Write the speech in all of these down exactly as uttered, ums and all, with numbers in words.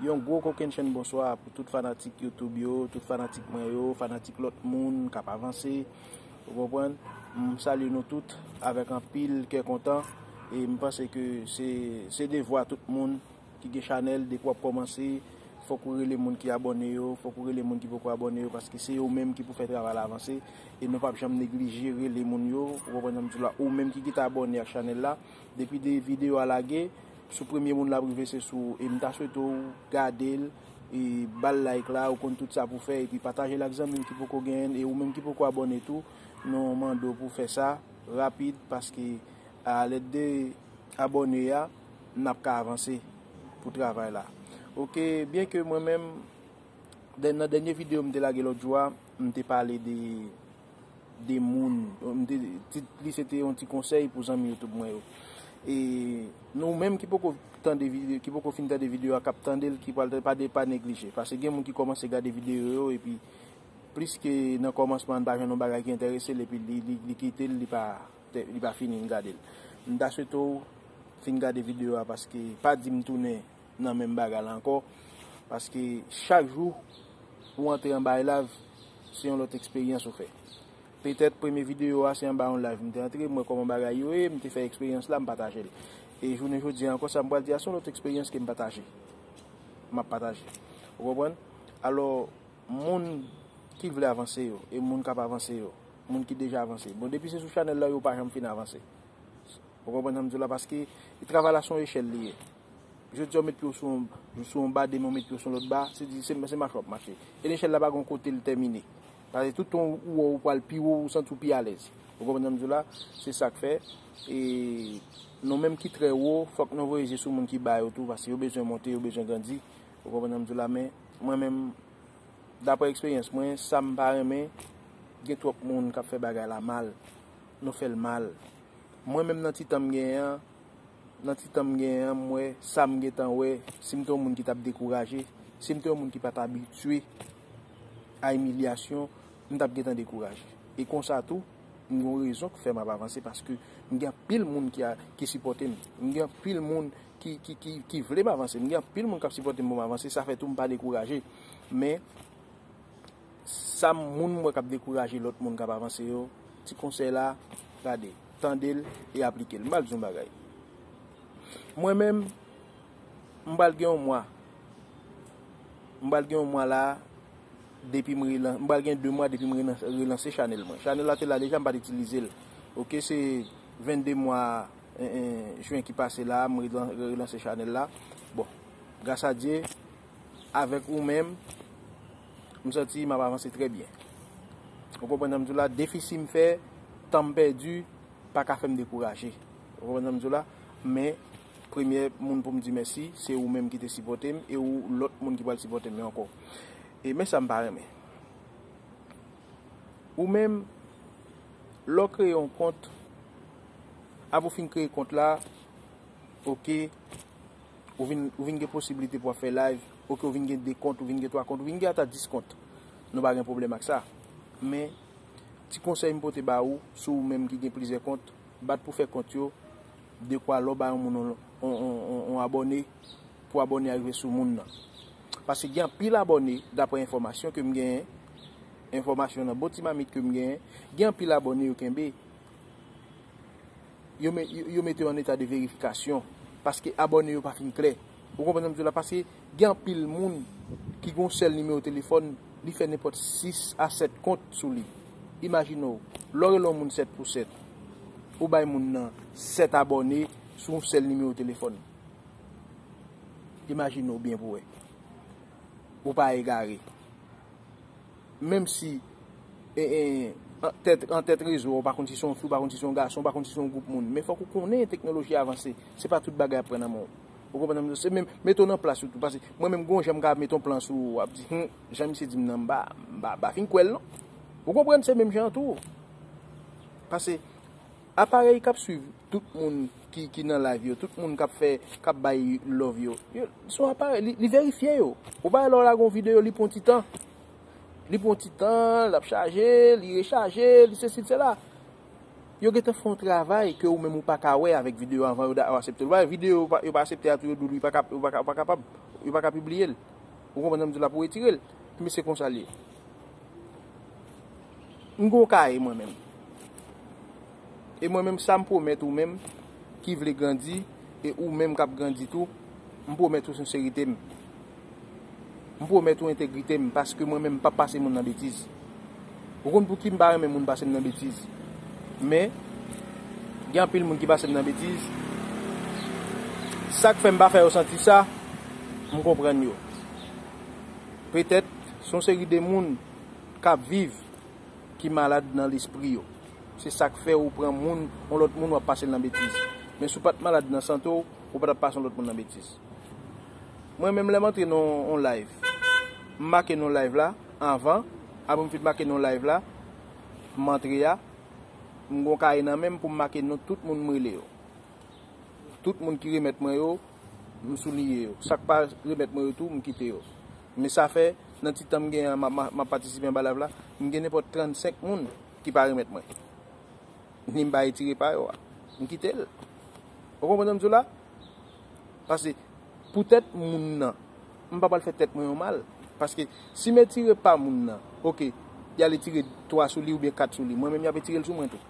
Yon gwo kokennchenn bonswa pou tout fanatik YouTube yo, tout fanatik mwen yo, fanatik lòt moun k ap avanse. Ou konprann? M salye nou tout avèk anpil kè kontan. E m panse ke se, se devwa tout moun ki gen chanèl, depi w ap kòmanse, fòk ou rele moun ki abòne yo, fòk ou rele moun ki poko abòne yo, paske se yo menm ki pou fè travay la avanse. E nou p ap janm neglije rele moun yo, ou konprann sa m di w la, ou menm ki gentan abòne ak chanèl la, depi de videyo a lage, sou premye moun l ap rive se sou ou. E m ta swete w gade l, e ba l like la, ou konn tout sa pou fè, epi pataje l ak zanmi w ki poko genyen l, e ou menm ki poko abòne tou, nou mande w pou fè sa rapid, paske a lèd de abòne a, n ap ka avanse pou travay la. Oke, byen ke mwen menm, dè- nan dènye videyo m te lage lòt jou a, m te pale de, de moun, m te, tit li se te yon ti konsèy pou zanmi YouTube mwen yo. E nou menm ki poko tande videyo, ki poko fin tande videyo a, k ap tande l, ki pral pa de, pa neglije. Paske gen moun ki kòmanse gade videyo yo, epi plis ke nan kòmansman an, pa jwenn yon bagay ki enterese l, epi li, li, li kite l, li pa, li pa fini gade l. M ta swete w fin gade videyo a, paske pa di m tounen nan menm bagay la ankò, paske chak jou ou antre anba live, se yon lòt eksperyans ou fè. Petèt premye videyo a se anba yon live m te antre, m wè kòman bagay yo ye, m te fè eksperyans la, m pataje l. E jounen jodi a ankò, sa m pral di a se yon lòt eksperyans ke m pataje. M ap pataje. Ou konprann? Alò, moun ki vle avanse yo, e moun k ap avanse yo, moun ki deja avanse. Bon, depi se sou chanèl la, yo pa janm fin avanse. Ou konprann sa m di w la? Paske travay la se yon echèl li ye. Jodi a w met pye w sou yon, sou yon ba, demen w met pye w sou yon lòt ba, se di, se, se mache w ap mache. E lechèl la pa gen yon kote l tèmine. Paske tout tan ou wè w pral pi wo, ou santi w pi alèz. Ou konprann sa m di w la? Se sa k fè, e nou menm ki trè wo, fòk nou voye je sou moun ki ba yo tou, paske yo bezwen monte, yo bezwen grandi. Ou konprann sa m di w la? Men mwen menm, daprè eksperyans mwen, sa m pa renmen, gen twòp moun k ap fè bagay la mal. Nou fè l mal. Mwen menm nan ti tan m genyen an, nan ti tan m genyen an, m wè sa m gentan wè, si m te yon moun ki t ap dekouraje, si m te yon moun ki pa t abitye a imilyasyon, m t ap gentan dekouraje. E konsa tou, m gen yon rezon k fè m ap avanse, paske m gen anpil moun ki, a, ki sipòte m. M gen anpil moun ki, ki, ki, ki vle m avanse. M gen anpil moun k ap sipòte m pou m avanse, sa fè tou m pa dekouraje. Men, sa moun m wè k ap dekouraje lòt moun k ap avanse yo, ti konsèy la, gade, tande l e aplike l. M pral di yon bagay. Mwen menm, m pral gen yon mwa. M pral gen yon mwa la, depi m relan-, m pral gen de mwa depi m relan-, relanse chanèl mwen. Chanèl la te la deja, m pa t itilize l. Oke, se vennde mwa, en, en, jen ki pase la, m relan-, relanse chanèl la. Bon, gras a Dye, avèk ou menm, m santi m ap avanse trè byen. Ou konprann sa m di w la? Defisi m fè, tan m pèdi, pa ka fè m dekouraje. Ou konprann sa m di w la? Men, premye moun pou m di mèsi, se ou menm ki te sipòte m, e ou lòt moun ki pral sipòte m yo ankò. E men sa m pa renmen. Ou menm, lè w kreye yon kont, apre w fin kreye kont la, oke, ou vin, ou vin gen posiblite pou w ap fè live, oke, ou vin gen de kont, ou vin gen twa kont, ou vin gen ata dis kont. Nou pa gen pwoblèm ak sa. Men, ti konsèy m pote ba ou, si w menm ki gen plizyè kont, bat pou fè kont yo, dekwa lè w ba yon moun yon, yon, yon, yon, yon abòne, pou abòne a rive sou moun nan. Paske gen anpil abòne, daprè enfòmasyon ke m genyen, enfòmasyon nan bon ti mamit ke m genyen, gen anpil abòne yo kenbe, yo me-, yo, yo mete yo an eta de verifikasyon, paske abòne yo pa fin klè. Ou konprann sa m di w la? Paske gen anpil moun ki gen yon sèl nimewo telefòn, li fè nenpòt sis a sèt kont sou li. Imajine w, lè w rele yon moun sèt pou sèt, ou bay moun nan sèt abòne sou yon sèl nimewo telefòn. Imajine w byen pou wè. Ou pa egare. Menm si, e, e, an tèt, an tèt rezo, ou pa konn si se yon fi, ou pa konn si se yon gason, ou pa konn si se yon gwoup moun. Men fòk ou konnen teknoloji avanse. Se pa tout bagay ap pran nan men w. Ou konprann sa m di w? Se menm, mete w nan plas yo tou. Paske mwen menm, gon jan m ka mete yon plan sou ou, w ap di, "Hum, jan misye di m nan, m pa, m pa, m pa fin kwè l non." Ou konprann? Se menm jan an tou. Paske aparèy k ap swiv tout moun ki, ki nan live yo, tout moun k ap fè, k ap bay love yo, yo, se yon aparèy, li, li verifye yo. Ou pa wè lè w lage yon videyo, li pran yon ti tan. Li pran yon ti tan, l ap chaje, li rechaje, li sesi, l sela. Yo gentan fè yon travay ke ou menm ou pa ka wè avèk videyo avan yo da- yo aksepte l. Videyo yo pa, yo pa aksepte a tou, yo di w li pa ka, yo pa ka, pa kapab, yo pa ka pibliye l. Ou konprann sa m di w la, pou retire l. Men se konsa l ye. M gon kaye mwen menm. E mwen menm sa m pwomèt ou menm ki vle grandi e ou menm k ap grandi tou, m pwomèt ou senserite m. M pwomèt ou entegrite m paske mwen menm m p ap pase moun nan betiz. Ou konn pouki m pa renmen moun pase m nan betiz? Men, gen anpil moun ki pase m nan betiz. Sa k fè m pa fè yo santi sa, m konprann yo. Petèt, se yon seri de moun k ap viv ki malad nan lespri yo. Se sa k fè ou pran moun, yon lòt moun w ap pase l nan betiz. Men si w pa t malad nan sante w, ou pa t ap pase yon lòt moun nan betiz. Mwen menm lè m antre nan yon live, m make nan live la, anvan, apre m fin make nan live la, m antre a, m gon kaye nan men m pou m make non tout moun m rele yo. Tout moun ki remèt mwen yo, m souliye yo. Sa k pa remèt mwen yo tou, m kite yo. Men sa fè, nan ti tan m gen an, m ap, m ap, m ap patisipe anba live la, m gen nenpòt trannsenk moun ki pa remèt mwen. Ni m pa retire pa yo a. M kite l. Ou konprann sa m di w la? Paske, poutèt moun nan, m pa pral fè tèt mwen yon mal. Paske, si m retire pa moun nan, oke, y al retire twa sou li oubyen kat sou li. Mwen menm, y ap retire l sou mwen tou.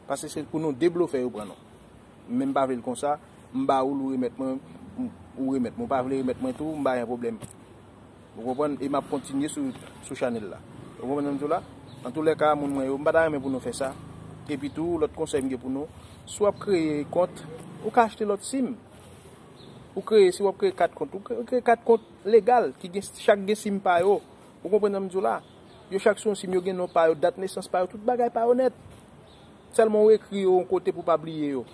Paske se pou nou de blofè yo pran nou. Men m pa vle l konsa, m ba ou l, ou remèt mwen, ou remèt mwen. Ou pa vle remèt mwen tou, m pa gen pwoblèm. Ou konprann? E m ap kontinye sou, sou chanèl la. Ou konprann sa m di w la? Antoulèka, moun mwen yo, m pa ta renmen pou nou fè sa. Epi tou, lòt konsèy m gen pou nou, si w ap kreye kont, ou ka achte lòt sim. Ou kreye, si w ap kreye kat kont, ou kreye, ou kreye kat kont legal, ki gen, chak gen sim pa yo. Ou konprann sa m di w la? Yo chak sou yon sim, yo gen non pa yo, dat nesans pa yo, tout bagay pa yo nèt. Sèlman ou ekri yo yon kote pou pa bliye yo.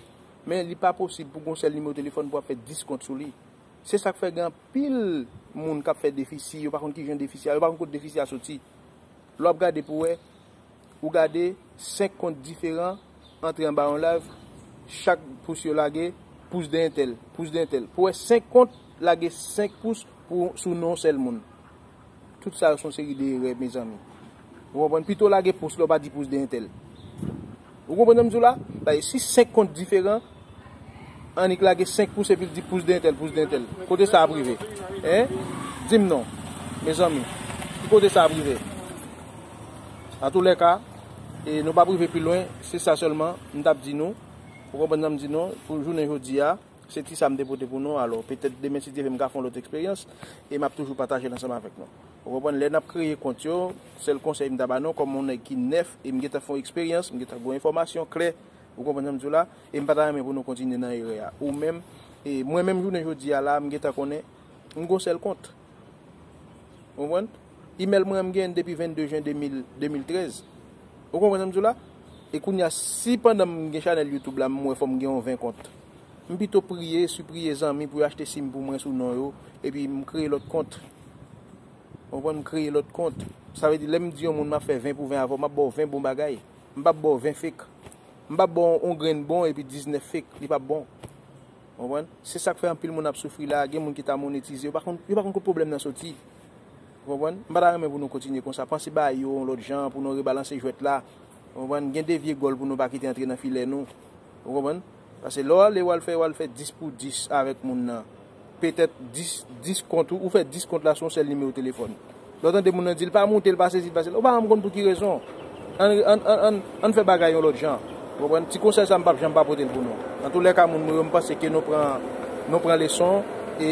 Men li pa posib pou gon sèl nimewo telefòn pou ap fè dis kont sou li. Se sa k fè gen anpil moun k ap fè defisi, yo pa konn ki jan defisi a, yo pa konn kote defisi a soti. Lè w ap gade pou wè, ou gade senk kont diferan antre anba yon live, chak pous yo lage, pous de entèl, pous de entèl. Pou wè senk kont lage senk pous pou, sou non sèl moun. Tout sa yo se yon seri de erè, mezanmi. Ou konprann? Pito lage pous la, ou pa di pous de entèl. Ou konprann sa m di w la? Paske si senk kont diferan, annik lage senk pous epi l di pous de entèl, pous de entèl. Kote sa ap rive? Hein? Di m non, mezanmi. Ki kote sa ap rive? Antoulèka, e nou p ap rive pi lwen, se sa sèlman m t ap di nou. Ou konprann sa m di nou? Pou jounen jodi a, se ti sa m te pote pou nou. Alò, petèt demen, si Dye vle, m ka fè yon lòt eksperyans e m ap toujou pataje l ansanm avèk nou. Ou konprann? Lè n ap kreye kont yo, sèl konsèy m ta ba nou, kòm yon nèg ki nèf e m gentan fè yon eksperyans, m gentan gen yon enfòmasyon klè, ou konprann sa m di w la, e m pa ta renmen pou nou kontinye nan erè a. Ou menm, e mwen menm, jounen jodi a la, m gentan konnen, m gon sèl kont. Ou konprann? Imèl mwen an m genyen depi vennde jen de mil, de mil trèz. Ou konprann sa m di w la? E kounye a, si pandan m gen chanèl YouTube la, m wè fò m gen yon ven kont, m pito priye, sipriye zanmi pou yo achte sim pou mwen sou non yo, epi m kreye lòt kont. Ou konprann? M kreye lòt kont. Sa vle di, lè m di yon moun m ap fè ven pou ven avè w, m ap ba w ven bon bagay. M p ap ba w ven fake. M p ap ba w yon grenn bon epi diznèf fake. Li p ap bon. Ou konprann? Se sa k fè anpil moun ap soufri la. Gen moun ki ta monetize. Yo pa konn, yo pa konn kot pwoblèm nan soti. Ou konprann? M pa ta renmen pou nou kontinye konsa. Panse bagay yo yon lòt jan, pou nou rebalanse jwèt la. Ou konprann? Gen de vye gòl pou nou pa kite antre nan filè nou. Ou konprann? Paske lè w ale, w al fè, w al fè dis pou dis avèk moun nan. Petèt dis, dis kont ou, ou fè dis kont la sou yon sèl nimewo telefòn. Lè w tande moun nan di l pa moute, l pa sezi, l pa sela, ou pa janm konn pou ki rezon. Ann, ann, ann, ann, ann fè bagay yon lòt jan. Ou konprann? Ti konsèy sa, m p ap janm pa pote l pou nou. Antoulèka, moun mwen yo, m panse ke nou pran, nou pran leson e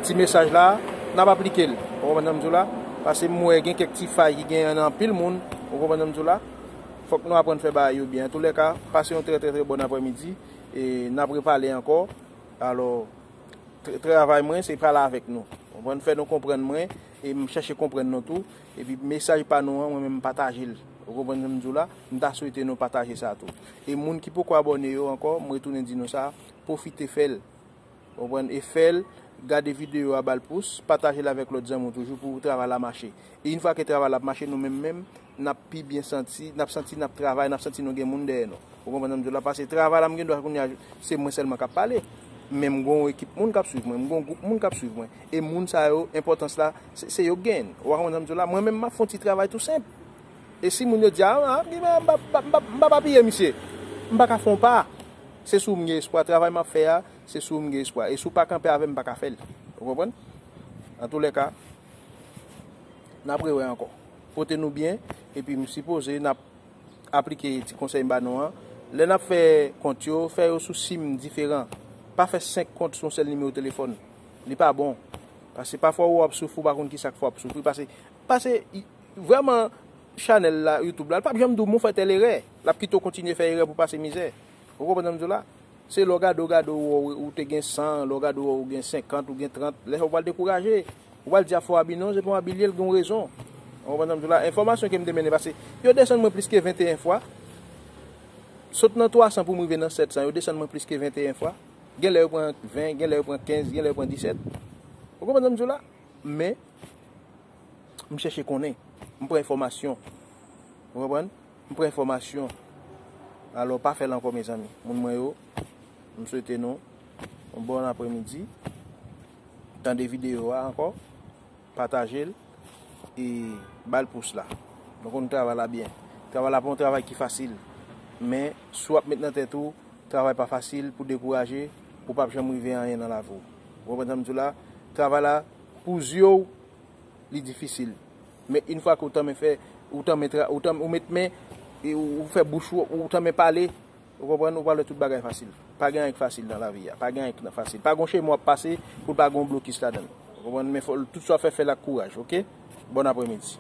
ti mesaj la, n ap aplike l. Ou konprann sa m di w la? Paske m wè gen kèk ti fay ki genyen nan anpil moun. Ou konprann sa m di w la? Fòk nou aprann fè bagay yo byen. Antoulèka, pase yon trè, trè, trè bòn aprèmidi e n ap repale ankò. Alò, tra- travay mwen, se pale avèk nou. Ou konprann? Fè nou konprann mwen, e m chèche konprann nou tou. Epi mesaj pa nou an, mwen menm, m pataje l. Ou konprann sa m di w la? M ta swete nou pataje sa tou. E moun ki poko abòne yo ankò, m retounen di nou sa, pwofite fè l. Ou konprann? E fè l, gade videyo a, ba l pous, pataje l avèk lòt zanmi w toujou pou travay la mache. E yon fwa ke travay la ap mache, nou menm menm, n ap pi byen santi, n ap santi n ap travay, n ap santi nou gen moun dèyè nou. Ou konprann sa m di w la? Paske travay la, m gen dwa kounye a, se mwen sèlman k ap pale. Men m gen yon ekip moun k ap swiv mwen, m gen yon gwoup moun k ap swiv mwen. E moun sa yo, enpòtans la, se, se yo k genyen l. Ou konprann sa m di w la? Mwen menm, m ap fè yon ti travay tou senp. E si moun yo di, a, a, m p ap, m p ap, m p ap apiye misye. M pa ka fè yon pa. Se sou m gen espwa. Travay m ap fè a, se sou m gen espwa. E si w pa kanpe avè m, m pa ka fè l. Ou konprann? Antoulèka, n ap rewè ankò. Pote nou byen, epi m sipoze n ap aplike ti konsèy m ba nou an. Lè n ap fè kont yo, fè yo sou sim diferan. Pa fè senk kont sou yon sèl nimewo telefòn. Li pa bon. Paske pafwa w ap soufri, ou pa konn ki sa k fè w ap soufri. Paske, paske vrèman, chanèl la, YouTube la, l p ap janm di w men w fè tèl erè. L ap kite w kontinye fè erè pou w pase mizè. Ou konprann sa m di w la? Se lè w gade, w gade, w wè w te gen san, lè w gade, w wè w gen senkant, ou gen trant, lè sa w pral dekouraje. Ou pral di a fè w abi non, se pa yon abi li ye, l gen yon rezon. Ou konprann sa m di w la? Enfòmasyon ke m te mennen, paske yo desann mwen plis ke venteyen fwa. Sot nan twa san pou m rive nan sèt san, yo desann mwen plis ke venteyen fwa. Gen lè yo pran ven, gen lè yo pran kenz, gen lè yo pran disèt. Ou konprann sa m di w la? Men, m chèche konnen. M pran enfòmasyon. Ou konprann? M pran enfòmasyon. Alò, pa fè l ankò, mezanmi. Moun mwen yo, m swete nou yon bon apremidi. Tande videyo a ankò. Pataje l. E ba l pous la. Nou konn travay la byen. Travay la pa yon travay ki fasil. Men, si w ap met nan tèt ou, travay pa fasil, pou dekouraje, ou p ap janm rive anyen nan lavi w. Ou konprann sa m di w la? Travay la, pou zye w, li difisil. Men yon fwa ke w tanmen fè, ou tanmen tra-, ou tanmen, ou met men, e ou, ou fè bouch ou, ou tanmen pale, ou konprann, ou pral wè tout bagay fasil. Pa gen anyen k fasil nan lavi a. Pa gen anyen k fasil. Pa gen chemen w ap pase pou l pa gen yon blokis ladan l. Ou konprann? Men fò, tout sa w ap fè, fè l ak kouraj, oke? Bon apremidi.